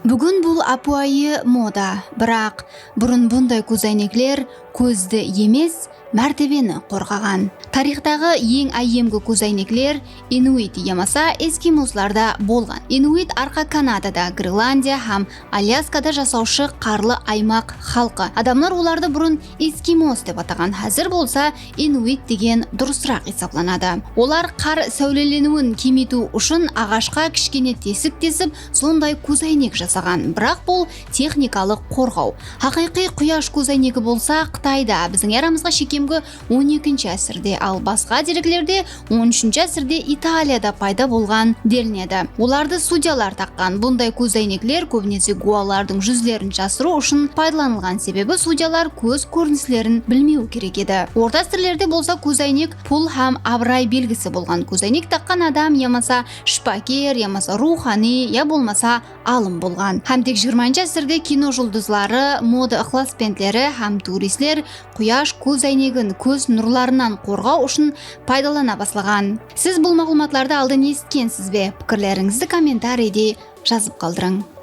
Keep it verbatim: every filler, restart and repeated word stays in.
Búgin bul ápiwayı moda, biraq burın bunday kózáynekler kózdi emes, mártebeni qorǵaǵan. Tariyxtaǵı eń áyyemgi kózáynekler inuit yamasa eskimoslarda bolǵan. Inuit Arqa Kanadada, Grenlandiya hám Alyaskada jasawshı qarlı aymaq xalqı. Adamlar olardı burın eskimos dep ataǵan, házir bolsa inuit degen durısıraq esaplanadı. Olar qar sáwleleniwin kemeytiw ushın aǵashqa kishkene tesik tesip, sonday kózáynek jasaǵan. Biraq bul texnikalıq qorǵaw. Haqıyqıy quyash kózáynegi bolsa Qıtayda, biziń aramızǵa shekemgi on ekinshi ásirde, al basqa dereklerde on úshinshi ásirde Italiyada payda bolǵan delinedi. Olardı sudyalar taqqan. Bunday kózáynekler kóbinese gualardıń júzlerin jasırıw ushın paydalanılǵan, sebebi sudyalar kóz kórinislerin bilmewi kerek edi. Orta ásirlerde bolsa kózáynek pul hám abıray belgisi bolǵan. Kózáynek taqqan adam yamasa shıpaker, yamasa ruwxanıy, ya bolmasa alım bolǵan. Hám tek jigirmanshı ásirde kino juldızları, moda ıqlasbentleri hám turistler quyash kózáynegin kóz nurlarınan qorǵaw ushın paydalana baslaǵan. Siz bul maǵlıwmatlardı aldın esitkensiz be? Pikirlerińizdi kommentariyde jazıp qaldırıń.